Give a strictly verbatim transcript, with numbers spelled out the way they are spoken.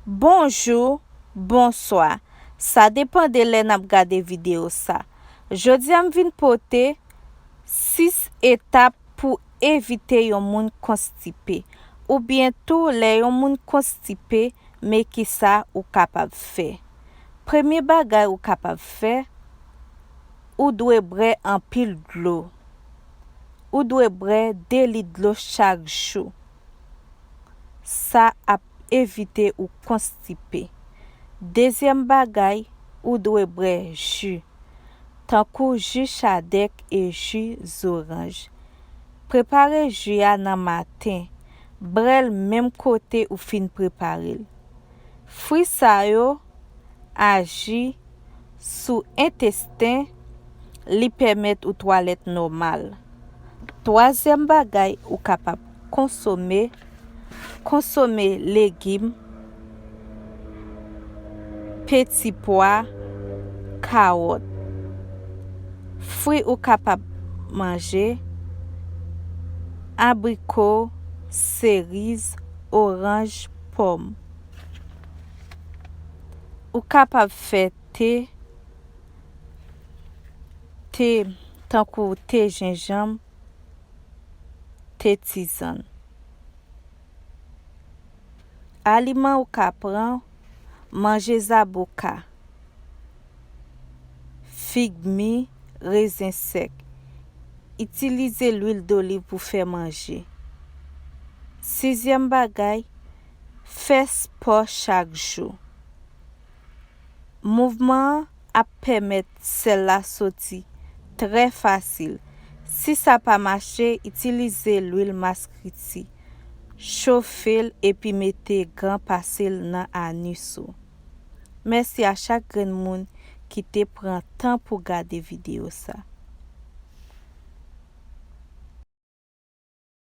Bonjou, bonswa. Sa depann de lè n ap gade videyo sa. Jodi a m vin pote sis etap pou evite yon moun konstipe. Oubyen tou lè yon moun konstipe, men kisa ou kapab fè. Premye bagay ou kapab fè, ou dwe bwè anpil dlo. Ou dwe bwè de lit dlo chak jou. Sa ap evite ou konstipe. Dezyèm bagay, ou dwe bwè ji, tankou ji chadèk e ji zoranj. Prepare ji a nan maten, bwè l menm kote ou fin prepare l. Fwi sa yo aji sou entesten, li pèmèt ou twalèt nòmal. Twazyèm bagay ou kapab konsome, konsome legim, peti pwa, kawòt. Fwi ou kapab manje, abriko, seriz, oranj, pòm. Ou kapab fè te, te tankou te jenjanm, te tizann. Aliman ou ka pran, manje zaboka, fig mi, rezen sèk. Itilize lwil doliv pou fè manje. Sizyèm bagay, fè spò chak jou. Mouvman an ap pèmèt sèl la soti trè fasil. Si sa pa mache, itilize lwil maskriti, chofe l epi mete gan pase l nan anis ou. Mèsi a chak grenn moun ki te pran tan pou gade videyo sa.